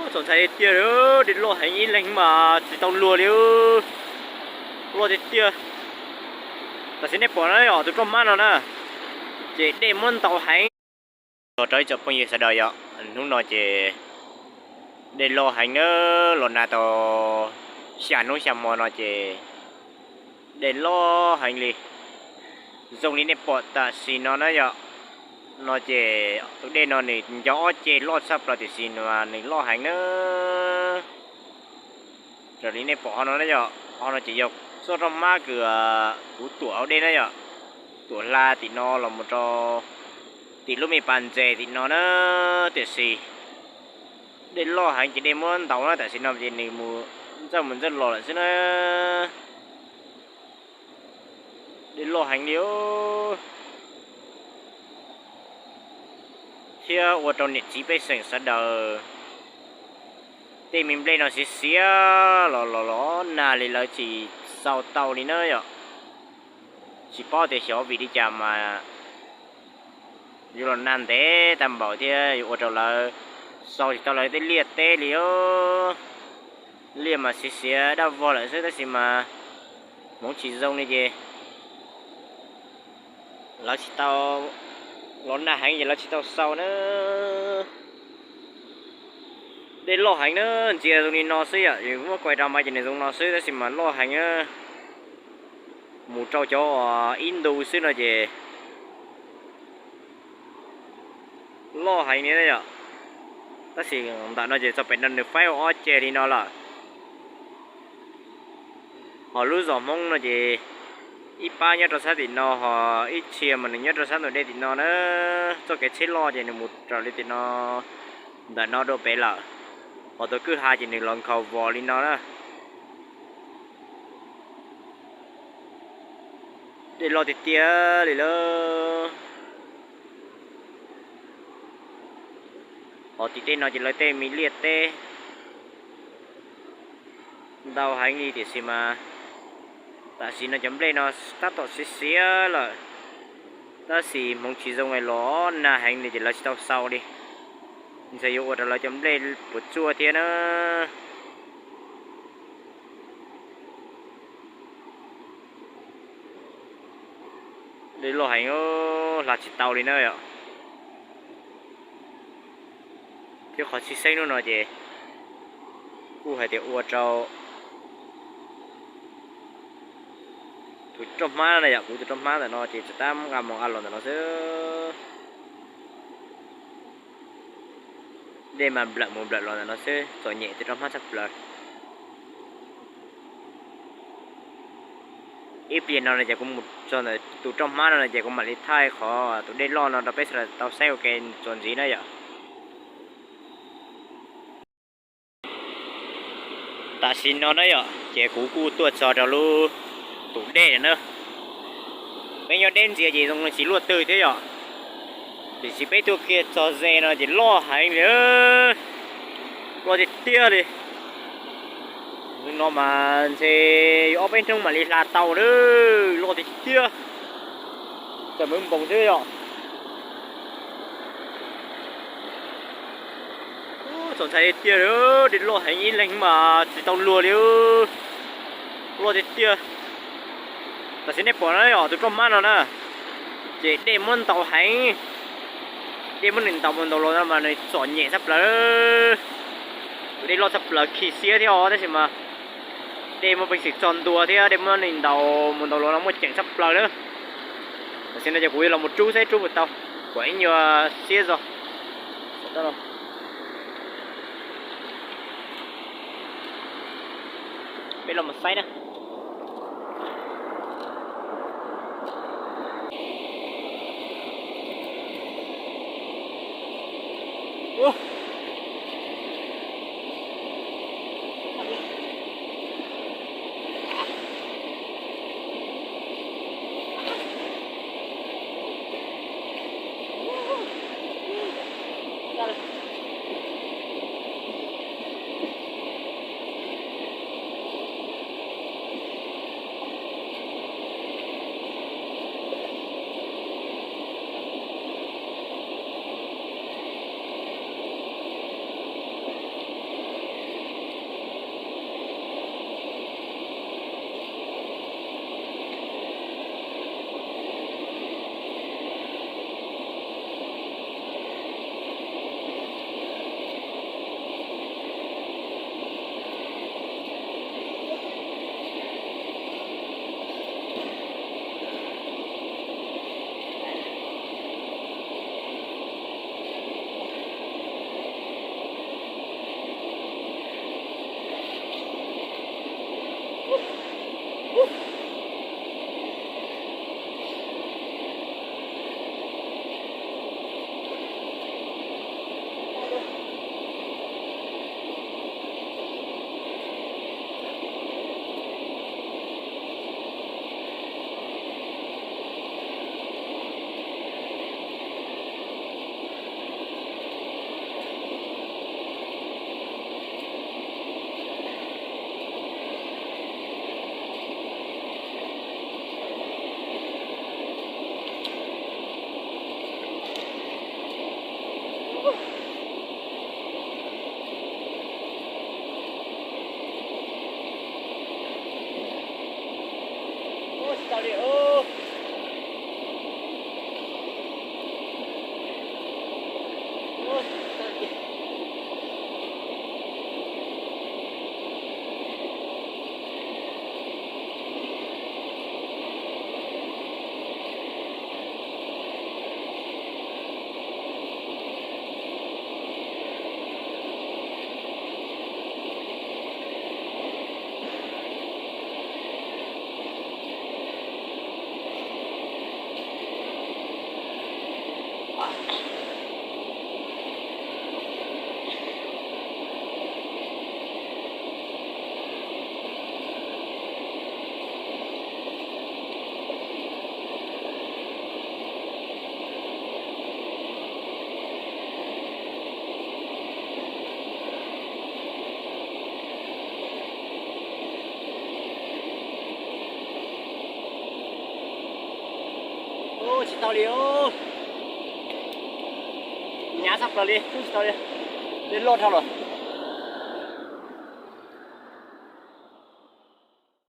Txaus ntshai tiag tiag, dej loj heev ib leeg mas tsis tau luag li. Loj tiag tiag. Tam sim nej pom na yom, tus roj hmab no na, ces dej muab ntaus heev. Los rau ib tsoom phooj ywg sawv daws yom, hnub no ces dej loj heev na, los nag tau xya hnub xya hmo no ces dej loj heev li. Zoo li nej pom tam sim no na yom, no ces tus dej no nws nco ob ceg loj tshaj plaws tiam sis mas nws loj heev na. Raws li nej pom ho no na yom, ho no ces yog txoj roj hmab kws kuv tuam hauv dej na yom, tuam hla tim no los mus rau tim lub me pas ntses tim no na, tiam sis dej loj heev ces dej muab ntaus na, tam sim no ces nws mus ntxawj mus ntxawj los lawm xwb na. Dej loj heev li thiab ua rau niam txiv pej xeem sawv daws tej me nplej no xiav xiav los los los nag li lawv tsis xau tau li na yom. Tsis paub tias xyov vim li cas mas yuav los nag ntev tag npaum thiab yuav ua rau lawv xau tsis tau lawv tej liaj teb li. Liaj mas xiav xiav daj vog lawm xwb tab sis mas hmoov tsis zoo li ces lawv tsis tau, los nag heev ces lawv tsis tau xau na. Dej loj heev na, ntsia zoo li no xwb yom, muab kuais rau mas ces nws zoo no xwb tab sis mas loj heev na. Mus rau cov ib ntu xwb no ces loj heev li yom. Tab sis ntawm no ces txog pem no nws faib ua ob ceg li no lawm. Ho lub zos Hmoob no ces ib pab nyob rau sab tim no, ho ib txhia mas nws nyob rau sab ntug dej tim no na. Txoj kev tsheb loj ces nws mus raws li tim no, ntawm no dua pem lawm. Ho tus kwj ha ces nws los nkhaus vos li no na. Dej loj tiag tiag li lawm. Ho tim tej no ces lawv tej me liaj teb ntau heev li tiam sis mas tam sim no cov nplej no tab tom xiav xiav lawm, tab sis hmoov tsis zoo los nag heev li ces lawv tsis tau xau li. Ntshe yuav ua rau lawv cov nplej puas tsuaj thiab na. Dej loj heev, hla tsis tau li na yom. Thiab qhov tshwj xeeb hnub no ces kuj hais tias ua rau tus roj hmab na yom, kuv tus roj hmab ntawm no ces txawm tab nqa mus nqa los ntawm no xwb. Dej mas nplawm mus nplawm los ntawm no xwb, txom nyem tus roj hmab tshaj plaws. Ib pliag no ces kuv mus txog ntawm tus roj hmab no ces kuv mam li thaij qhov tus dej loj no rau peb sawv daws tau saib ua ke txuas ntxiv na yom. Tam sim no na yom, ces kuv kuj tuaj txog rau lub tus dej lawm na. Peb nyob deb ntxias ces zoo tsis luaj twg thiab yom. Tiam sis peb tuaj kiag txog ze no ces loj heev li, loj tiag tiag li. No mas ntshe yuav ob peb hnub mam li hla tau na, loj tiag tiag. Txawm mws npoos xwb yom. Txaus ntshai tiag tiag li, dej loj heev ib leeg mas tsis tau luag li. Loj tiag tiag. Tam sim nej pom na yom, tus roj hmab no na, ces dej muab ntaus heev, dej muab nws ntaus mus ntaus los no mas nws txom nyem tshaj plaws. Tus dej loj tshaj plaws khi xiab thiab os, tab sis mas dej muaj peev xwm txog ntua thiab dej muab nws ntaus mus ntaus los no muaj ceem tshaj plaws na. Tam sim no ces kuv yuav los mus rub saib rub puas tau, kuam ib nyuag xiab zog. Peb los mus saib na. Tsis tau li, hnyav tshaj plaws li, tsis tau li, loj dhau lawm.